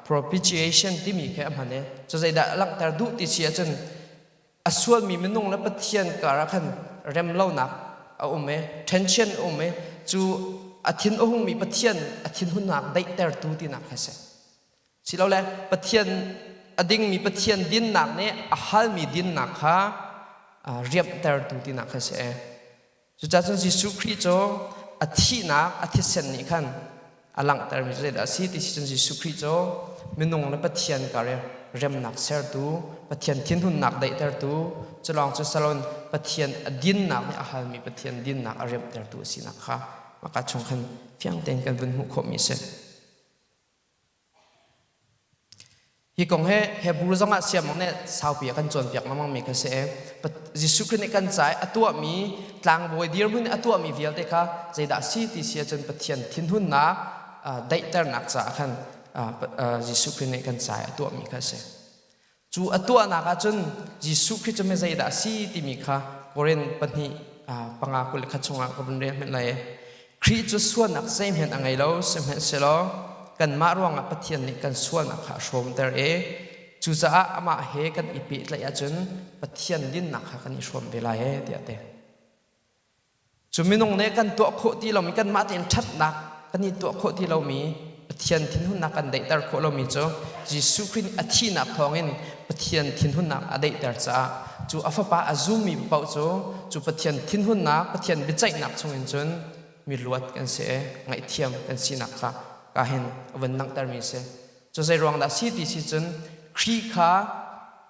propitiation timi khi a hman i cu zeidah a langhter duh ti si ahcun a sualmi minung le Pathian kar ah khan remlonak a um i tension a um i cu a thin a hungmi Pathian a thinhunnak daihtertu tinak kha a si. Silole Pathian a dingmi Pathian dinnak nih a halmi dinnak kha riamhtertu tinak kha a si. Cucaah cun Jesuh Khrih cu a thihnak a thisen nih khan a langhtermi cu zeidah a si ti si cun Jesuh Khrih cu minung le Pathian kar i remnak sertu, Pathian thinhunnak daihtertu, cu lawng cu salon Pathian a dinnak nih a halmi Pathian dinnak a remtertu a sinak kha maka chung khan fiang tein kan vun hmuh khawhmi a si. Hi kong hi Hebrew zongah siamang nih saupi a kan cawnpiak lengmangmi kha si. Jesuh Khrih nih kan ca i a tuahmi tlangbawi dirhmun i a tuahmi vialte kha zeidah a si ti si ahcun Pathian thinhunnak daihternak caah khan Jesuh Khrih nih kan ca i a tuahmi kha a si. Cu a tuahnak ahcun Jesuh Khrih cu mi zeidah a si timi kha Korin pahnih panga 21 chungah ka vun rel hmanh lai. Khrih cu sualnak zeihmanh a ngei lo, sihmanhsehlaw kanmah ruangah Pathian nih kan sualnak kha a hrawmter i cucaah amah he kan i pehtlaih ahcun Pathian dinnak kha kan i hrawm ve lai ee tiah a ti. Cu minung nih kan tuah khawh ti lomi kanmah tein ṭhatnak kan i tuah khawh ti lomi Pathian thinhunnak kan daihter khawh lomi cu Jesuh Khrih nih a thihnak thawngin Pathian thinhunnak a daihter caah cu a fapa a zummi paoh cu cu Pathian thinhunnak Pathian biaceihnak chungin cun mi luat kan si i ngaihthiam kan sinak kha ka hin a vun langhtermi a si. Cu zei ruang dah si ti si cun Khrih kha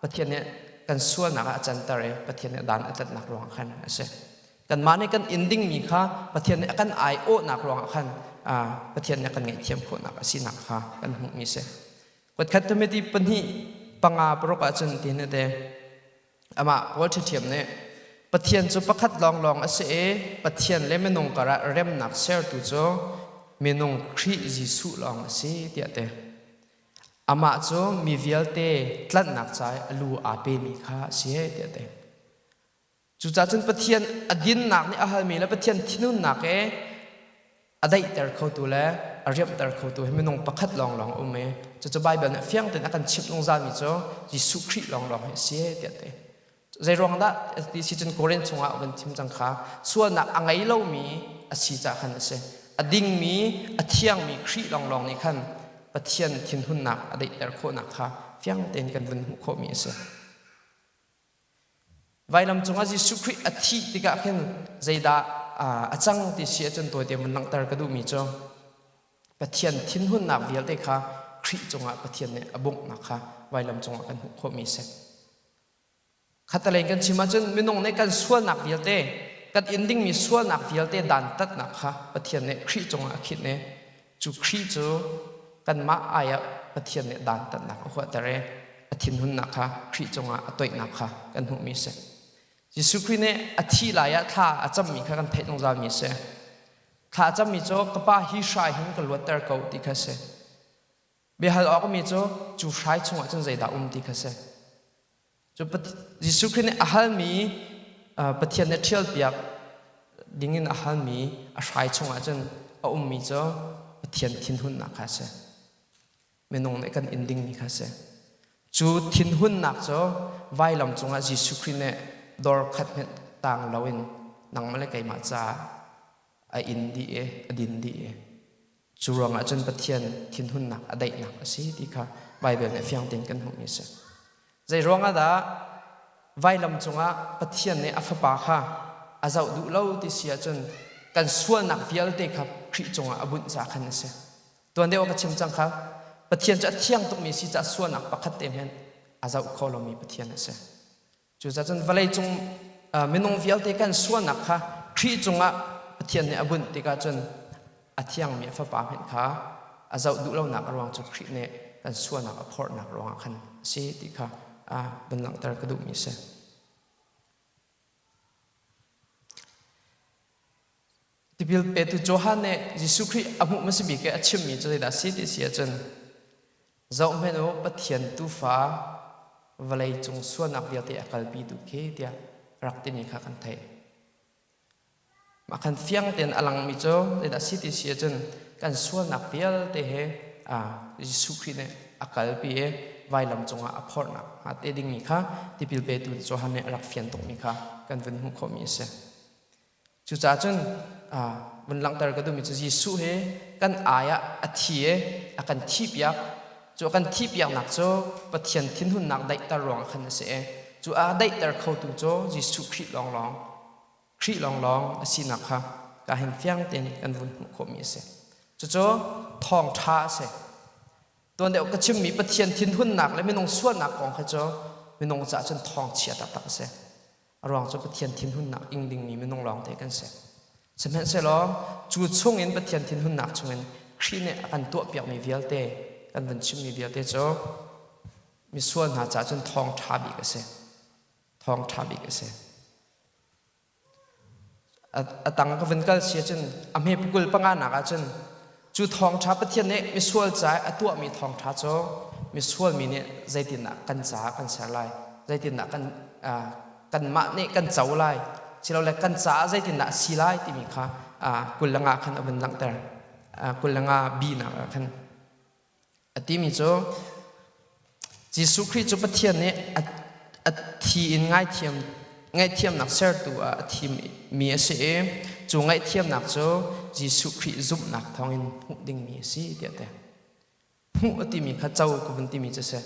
Pathian nih kan sualnak ah a canter i Pathian nih dan a tlatnak ruangah khan a si. Kanmah nih kan in dingmi kha Pathian nih a kan aiawhnak ruangah khan Pathian nih a kan ngaihthiam khawhnak a sinak kha kan hmuhmi a si. Kuatkhat Timothy pahnih panga paruk ahcun ti hin a ti. Amah Paul ṭhiṭhiam nih Pathian cu pakhat lawnglawng a si i Pathian le minung karah remnak sertu cu minung Khrih Jesuh lawng a si tiah a ti. Amah cu mi vialte tlanhnak ca i a lu aa pemi kha a si tiah a ti. Cucaah cun Pathian a dinnak nih a halmi le Pathian thinhunnak i a daihter khotu le a riamhter khotu hi minung pakhat lawnglawng a um i cucu Baibal nih fiang tein a kan chimh zungzalmi cu Jesuh Khrih lawnglawng hi a si tiah a ti. Zei ruang dah ti si cun Korin chungah van chim cang kha sualnak a ngei lomi a si caah khan a si. A dingmi, a thiangmi Khrih lawnglawng nih khan Pathian thinhunnak a daihter khawhnak kha fiang tein kan vun hmuh khawhmi a si. Vailam cungah Jesuh Khrih a thih tikah khin zeidah a cang ti si ahcun tawite vun langhter ka duhmi cu Pathian thinhunnak vialte kha Khrih cungah Pathian nih a bunghnak kha vailam cungah kan hmuh khawhmi a si. Khatalei kan chim ahcun minung nih kan sualnak vialte kan in dingmi sualnak vialte dantatnak kha Pathian nih Khrih cungah a khinh i Cu Khrih cu kanmah ai ah Pathian nih dantatnak a huahter i a thinhunnak kha Khrih cungah a toihnak kha kan hmuhmi a si. Jesuh Khrih nih a thih lai ah thla a cammi kha kan theih zungzalmi a si. Thla a cammi cu ka pa hi hrai hin ka luatter ko ti kha a si. Biahal awkmi cu cu hrai chungah cun zeidah um ti kha a si. Cu Jesuh Khrih nih a halmi Pathian nih ṭhialpiak dingin a halmi a hrai chungah cun a ummi cu Pathian thinhunnak kha a si. Minung nih kan in dingmi kha a si. Cu thinhunnak cu vailam cungah Jesuh Khrih nih dor khat hmenh tang loin nangmah le keimah caah a in dih i a din dih i Cu ruangah cun Pathian thinhunnak a daihnak a si ti kha Baibal nih fiang tein kan hmuhmi a si. Zei ruangah dah vailam cungah Pathian nih a fapa kha a zoh duh lo ti si ahcun kan sualnak vialte kha Khrih cungah a bunh caah khan a si. Tuan deuh ah ka chim cang kha Pathian cu a thiang tukmi si caah sualnak pakhat te hmanh a zoh kho lomi Pathian a si. Cucaah cun vawleicung minung vialte kan sualnak kha Khrih cungah Pathian nih a bunh tikah cun a thiangmi a fapa hmanh kha a zoh duh lonak a ruang cu Khrih nih kan sualnak a phorhnak ruangah khan a si ti kha vun langhter ka duhmi a si. Tipil petu Johan nih Jesuh Khrih a hmuh hmasa bik i a chimmi cu zeidah a si ti si ahcun zohhmanh u Pathian tuufa vawlei cung sualnak vialte a kalpitu khi tiah rak timi kha kan theih. Mah khan fiang tein a langmi cu zeidah si ti si ahcun kan sualnak vialte he Jesuh Khrih nih a kalpi i vailam cungah a phorhnak hnga te dingmi kha tipil petu Johan nih a rak fian tukmi kha kan vun hmuh khawhmi a si. Cucaah cun vun langhter ka duhmi cu Jesuh hi kan ai ah a thi i a kan thihpiak. Cu a kan thihpiaknak cu Pathian thinhunnak daihter ruangah khan a si i cu a daihter khotu cu Jesuh Khrih lawnglawng Khrih lawnglawng a sinak kha ka hin fiang tein kan vun hmuh khawhmi a si. Cucu thawngṭha a si. Tuan deuh ka chimmi Pathian thinhunnak le minung sualnak kong kha cu minung caah cun thawngchia taktak a si. A ruang cu Pathian thinhunnak ing dingmi minung lawngte kan si. Sihmanhsehlaw cu chungin Pathian thinhunnak chungin Khrih nih a kan tuahpiakmi vialte, kan vun chimmi vialte cu misual hna caah cun thawngṭha bik a si. Thawngṭha bik a si. A tang ka vun kal si ahcun a hme pukul panganak ahcun cu thawngṭha Pathian nih misual ca i a tuahmi thawngṭha cu misual mi nih zeitindah kan caah kan ser lai, zeitindah kan kanmah nih kan co lai, silole kan caah zeitindah a si lai timi kha 25 khan a vun langhter. 25 bi nak ah khan A timi cu Jesuh Khrih cu Pathian nih a thi in ngaihthiamnak sertu ah a thimmi a si i cu ngaihthiamnak cu Jesuh Khrih zumhnak thawngin hmuh dingmi a si tiah a ti. Hmuh a timi kha co ka vun timi cu a si.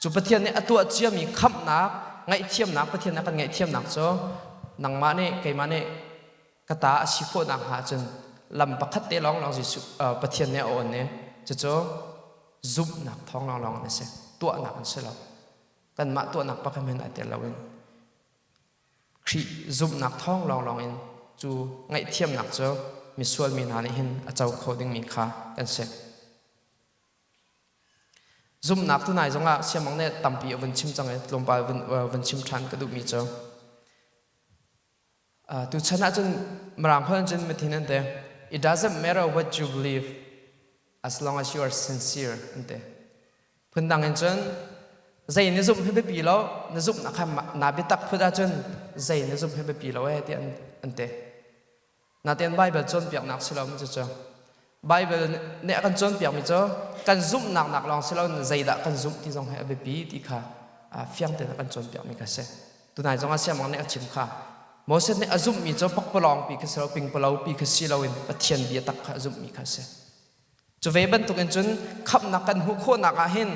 Cu Pathian nih a tuah ciami khamhnak, ngaihthiamnak, Pathian nih a kan ngaihthiamnak cu nangmah nih keimah nih ka ta a si khawh nakhnga cun lam pakhat te lawnglawng Jesuh Pathian nih a awn i cucu zumhnak thawng lawnglawng an si, tuahnak an si lo. Kanmah tuahnak pakhat hmanh ai tel loin Khrih zumhnak thawng lawnglawng in cu ngaihthiamnak cu misual mi hna nih hin a co kho dingmi kha kan si. Zumhnak tunai zongah siamang nih tampi a vun chim cang i tlawmpal vun chim ṭhan ka duhmi cu Tuchan ahcun Mirang holh cun mithin an ti. It doesn't matter what you believe as long as you are sincere an ti. Phundang in cun zei na zumh hi biapi lo, na zumhnak kha naa biatak phut ahcun zei na zumh hi biapi lo eh ti an ti. Natein Bible cawnpiaknak si lo cucu. Bible nih a kan cawnpiakmi cu kan zumhnak nak lawng si loin zeidah kan zumh ti zong hi a biapi ti kha fiang tein a kan cawnpiakmi kha si. Tunai zong ah siamang nih a chim kha. Moses nih a zumhmi cu pakpalawngpi kha si lo, pingpalopi kha si loin Pathian bia tak kha a zumhmi kha si. Cu ve bantukin cun khamhnak kan hmuh khawhnak ah hin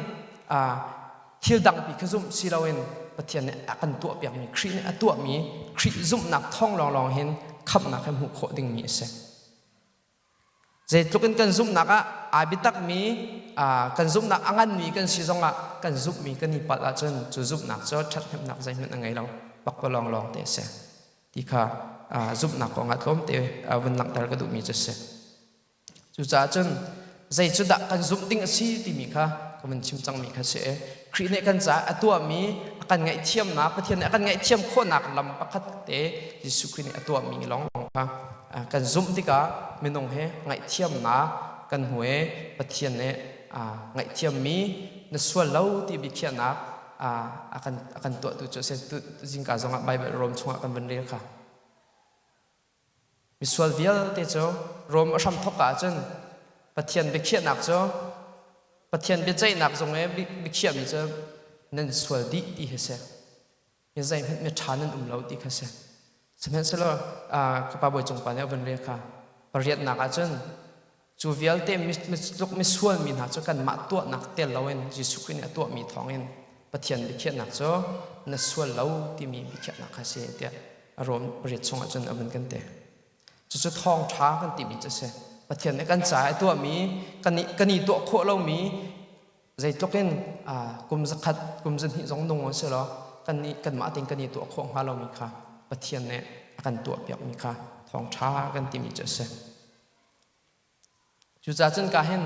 thil dangpi kha zumh si loin Pathian nih a kan tuahpiakmi Khrih nih a tuahmi Khrih zumhnak thawng lawnglawng hin khamhnak hi hmuh khawh dingmi a si. Zeitluk in kan zumhnak ah aa biatakmi kan zumhnak a nganmi kan si zongah kan zumhmi kan i palh ahcun cu zumhnak cu ṭhathnemhnak zeihmanh a ngei lo, pakpalawng lawng te a si ti kha zumhnak kongah tlawmte vun langhter ka duhmi cu a si. Cucaah cun zei cu dah kan zumh ding a si timi kha ka vun chim cangmi kha si i Khrih nih kan caah a tuahmi a kan ngaihthiamnak, Pathian nih a kan ngaihthiam khawhnak lam pakhat te Jesuh Khrih nih a tuahmi lawnglawng kha kan zumh tikah minung he ngaihthiamnak kan hmu i Pathian nih ngaihthiammi na sual lo ti biakhiahnak a kan tuahtu cu a si. Zingka zongah Baibal Rom chungah kan vun rel kha. Misual vialte cu Rom a hramthawk ahcun Pathian biakhiahnak cu Pathian biaceihnak zung i biakhiahmi cu nan sual dih ti hi si. Mi zeihmanh mi ṭha nan um lo ti kha si. Sihmanhsehlaw ka pa bawi cung pa nih a vun rel kha pariatnak ahcun cu vialte mitluk misual mi hna cu kanmah tuahnak tel loin Jesuh Khrih nih a tuahmi thawngin Pathian biakhiahnak cu na sual lo timi biakhiahnak kha si tiah a Rom pariat chungah cun a vun kan ti. Cucu thawngṭha kan timi cu a si. Pathian nih kan caah a tuahmi kan i tuah khawh lomi zeitluk in kum zakhat kum zahnih zong nung si law kan nih kanmah tein kan i tuah khawh hnga lomi kha Pathian nih a kan tuahpiakmi kha thawngṭha kan timi cu a si. Cucaah cun ka hin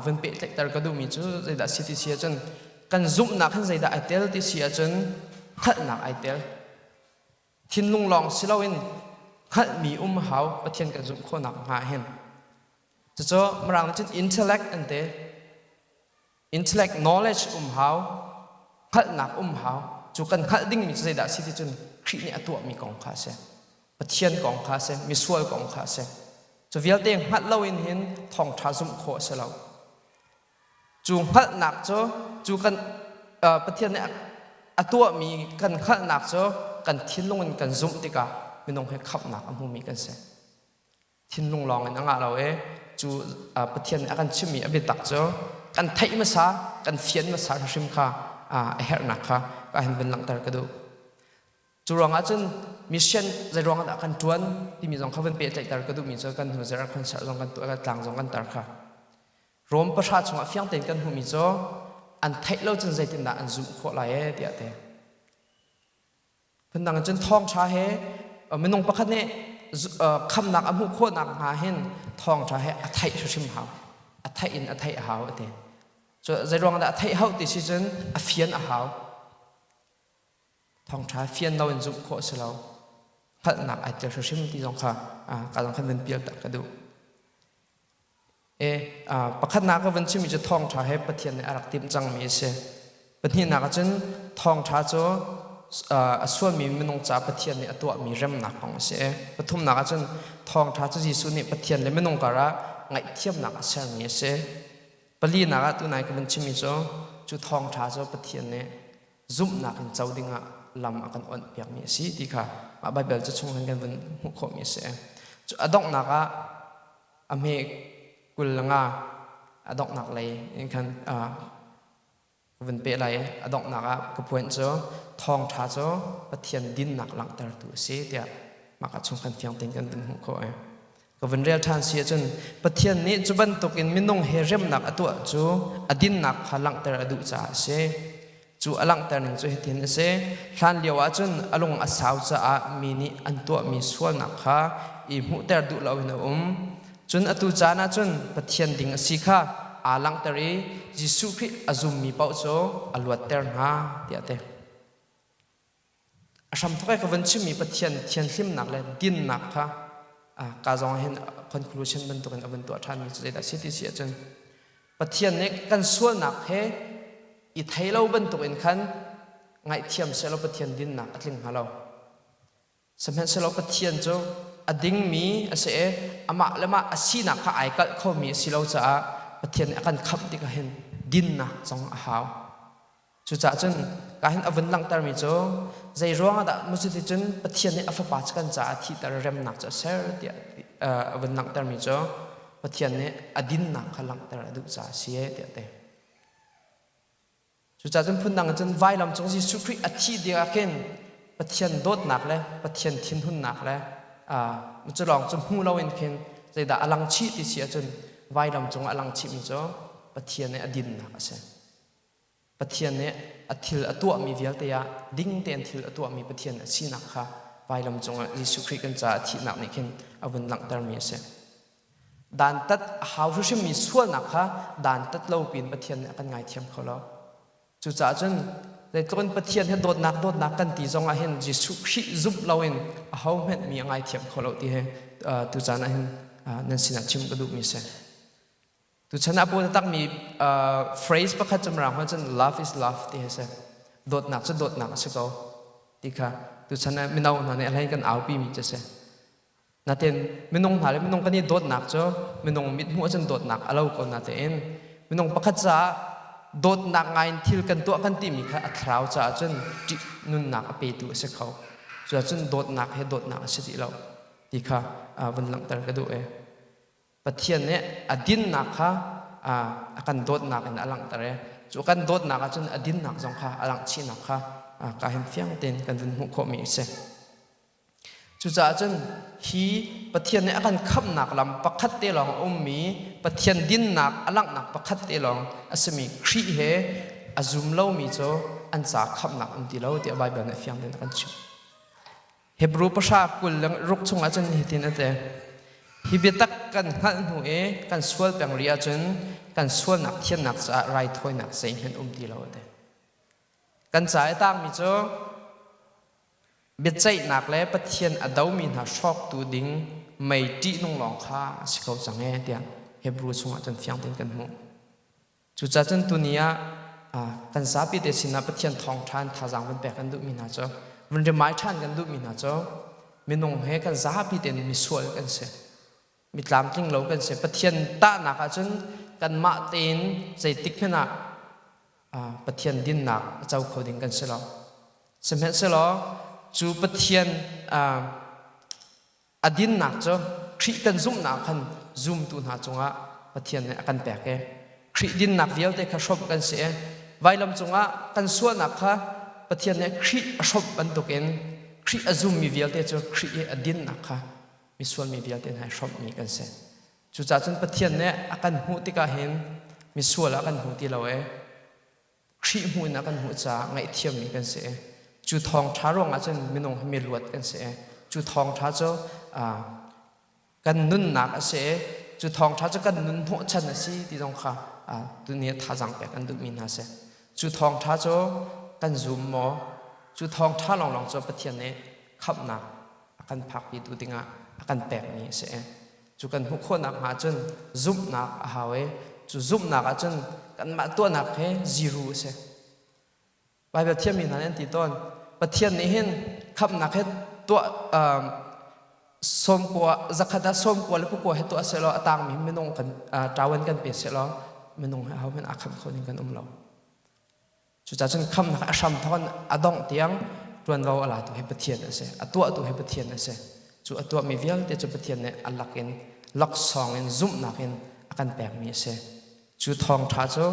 vun pehtlaihter ka duhmi cu zeidah si ti si ahcun kan zumhnak hin zeidah ai tel ti si ahcun hngalhnak ai tel. Thinlung lawng si loin hngalhmi um a hau Pathian kan zumh khawhnak hnga hin. Cucu Mirang nih cun intellect an ti. Intellect knowledge um hau, hngalhnak um hau. Cu kan hngalh dingmi cu zeidah si ti cun Khrih nih a tuahmi kong kha a si. Pathian kong kha a si, misual kong kha a si. Cu vialte hngalh loin hin thawngṭha zumh khawh a si lo. Cu hngalhnak cu cu kan Pathian nih a tuahmi kan hngalhnak cu kan thinlung in kan zumh tikah minung he khamhnak a hmumi kan si. Thinlung lawng in a ngah lo i cu Pathian nih a kan chimmi a biatak cu kan theih hmasa, kan fian hmasa hrimhrim kha a herhnak kha ka hin vun langhter ka duh. Cu ruangah cun mission zei ruangah dah kan ṭuan timi zong kha vun pehtlaihter ka duhmi cu kan hnu zarh concert zong kan tuah tlang zong kan tar kha. Rom pahra chungah fiang tein kan hmuhmi cu an theih lo cun zeitindah an zumh khawh lai ee tiah te. Phundang cun thawngṭha he minung pakhat nih khamnak a hmuh khawhnak hnga hin thawngṭha he a theih hrimhrim hau. A theih in a theih a hau a ti. Cu zei ruangah dah a theih hau ti si cun a fian a hau. Thawngṭha fian loin zumh khawh a si lo. Hngalhnak ai tel hrimhrim ti zong kha ka zong khan van pial tak ka duh. E pakhatnak ka van chimmi cu thawngṭha he Pathian nih a rak timh cangmi a si. Pahnihnak ah cun thawngṭha cu a sualmi minung ca Pathian nih a tuahmi remnak kong a si. Pathumnak ah cun thawngṭha cu Jesuh nih Pathian le minung karah ngaihthiamnak a sermi a si. Palinak ah tunai ka van chimmi cu cu thawngṭha cu Pathian nih zumhnak in co dingah lam a kan onh piakmi a si ti kha mah Baibal cu chung hin kan vun hmuh khawhmi a si. Cu a donghnak ah a hme 25 a donghnak lei in khan ka vun peh lai i a donghnak ah ka point cu thawngṭha cu Pathian dinnak langhtertu a si tiah mah ka chung khan fiang tein kan vun hmuh khawh ai. Ka vun rel ṭhan si ahcun Pathian nih cu bantukin minung he remnak a tuah cu a dinnak kha langhter a duh caah a si. Cu a langhter ning cu hitin a si. Hlan lio ahcun a lung a sau caah mi nih an tuahmi sualnak kha i hmuhter duh loin a um. Cun atu caan ahcun Pathian ding a si kha aa langhter i Jesuh Khrih a zummi paoh cu a luatter hna tiah a ti. A hramthawk i ka vun chimmi Pathian thianhlimnak le dinnak kha ka zong hin conclusion bantukin a vun tuah ṭhanmi cu zeidah a si ti si ahcun Pathian nih kan sualnak he i thei lo bantukin khan ngaihthiam sehlaw Pathian dinnak a tling hnga lo. Sihmanhsehlaw Pathian cu a dingmi a si i amah le mah a sinak kha ai kalh khomi a si lo caah Pathian nih a kan khamh tikah hin dinnak zong a hau. Cucaah cun ka hin a vun langhtermi cu zei ruangah dah cuticun Pathian nih a fapa cu kan caah thihter remnak cu a ser tiah a vun langhtermi cu Pathian nih a dinnak kha langhter a duh caah a si tiah a ti. Cucaah cun phundang in cun vailam cung Jesuh Khrih a thih tikah khin Pathian dawtnak le Pathian thinhunnak le cu lawng cu hmu loin khin zeidah a lang chih ti si ahcun vailam cung a lang chihmi cu Pathian nih a dinnak a si. Pathian nih a thil a tuahmi vialte ah ding tein thil a tuahmi Pathian a sinak kha vailam cungah Jesuh Khrih kan caah a thihnak nih khin a vun langhtermi a si. Dantat a hau hrimhrimmi sualnak kha dantat lo piin Pathian nih a kan ngaithiam kho lo. Cucaah cun zeitluk in Pathian he dawtnak dawtnak kan ti zong ah hin Jesuh Khrih zumh loin ahohmanh mi a ngaithiam kho lo ti hi tucaan ah hin nan sinah chim ka duhmi a si. Tuchan ah pawl takmi phrase pakhat cu mirang cun love is love ti hi si. Dawtnak cu dawtnak a si ko ti kha tuchan ah mino hna nih a hlei kan aupi mi cu si. Natin minung hna le minung kan i dawtnak cu minung mithmuh ahcun dawtnak a lo ko natein minung pakhat caah dawtnak ngai in thil kan tuah kan timi kha a thlarau caah cun ṭih nunnak a petu a si kho. Cuacun dawtnak he dawtnak a si dih lo ti kha vun langhter ka duh e. Pathian nih a dinnak kha a kan dawtnak in a langhter i cu kan dawtnak ahcun a dinnak zong kha a langh chihnak kha ka hin fiang tein kan vun hmuh khawhmi a si. Cucaah cun hi Pathian nih a kan khamhnak lam pakhat te lawng a ummi Pathian dinnak a langhnak pakhat te lawng a simi Khrih he a zum lomi cu an ca khamhnak um ti lo tiah Baibal nih fiang tein a kan chimh. Hebrew pahra 26 chungah cun hitin a ti. Hi biatak kan hngalh hnu i kan sual peng rih ahcun kan sualnak thiannak caah raithawinak zeihmanh um ti lo a ti. Kan ca i tangmi cu biaceihnak le Pathian a domi hna hrawktu ding mei ṭihnung lawng kha a si ko cang ee tiah Hebrew chungah cun fiang tein kan hmuh. Cucaah cun tuni ah kan zapi te sinah Pathian thawngṭha in thazaang vun pek kan duhmi hna cu vun rimai ṭhan kan duhmi hna cu Minung he kan zapi tein misual kan si. Mi tlamtling lo kan si. Pathian tahnak ahcun kanmah tein zeitik hmanh ah Pathian dinnak a co kho ding kan si lo. Sihmanhsehlaw cu Pathian a dinnak cu Khrih kan zumhnak khan zumtu hna cungah Pathian nih a kan pek i Khrih dinnak vialte kha hrawmh kan si i vailam cungah kan sualnak kha Pathian nih Khrih a hrawmh bantukin Khrih a zummi vialte cu Khrih i a dinnak kha misual mi vialte hna i hrawmhmi kan si. Cucaah cun Pathian nih a kan hmuh tikah hin misual ah kan hmu ti lo i Khrih hmuh in a kan hmuh caah ngaihthiammi kan si i cu thawngṭha ruangah cun minung hi miluat kan si i cu thawngṭha cu kan nunnak a si i cu thawngṭha cu kan nun hnawhchan a si ti zong kha tuni ah thazaang pek an duhmi hna si. Cu thawngṭha cu kan zum maw? Cu thawngṭha lawnglawng cu Pathian nih khamhnak a kan phakpitu dingah a kan pekmi a si. Cu kan hmuh khawhnak hnga cun zumhnak a hau i cu zumhnak ah cun kanmah tuahnak he zero a si. Baibal thiammi hna nih an ti tawn. Pathian nih hin khamhnak he tuah sawmkua zakhat ah sawmkua le pakua he tuah sehlaw a tangmi minung kan ṭawan kan pe sehlaw minung he ahohmanh aa khamh kho ding kan um lo. Cucaah cun khamhnak a hram thawk in a dongh tiang ṭuanvo a latu hi Pathian a si. A tuahtu hi Pathian a si. Cu a tuahmi vialte cu Pathian nih a lak in laksawng in zumhnak in a kan pekmi a si. Cu thawngṭha cu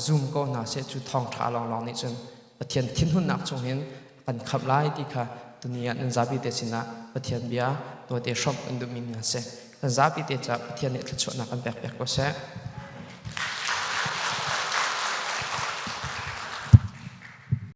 zum ko hna seh. Cu thawngṭha lawnglawng nih cun Pathian thinhunnak chung hin a kan khamh lai ti kha tuni ah nan zapi te sinah Pathian bia tawite hrawmh kan duhmi hna a si. Kan zapi te caah Pathian nih thluachuahnak kan pek piak ko seh.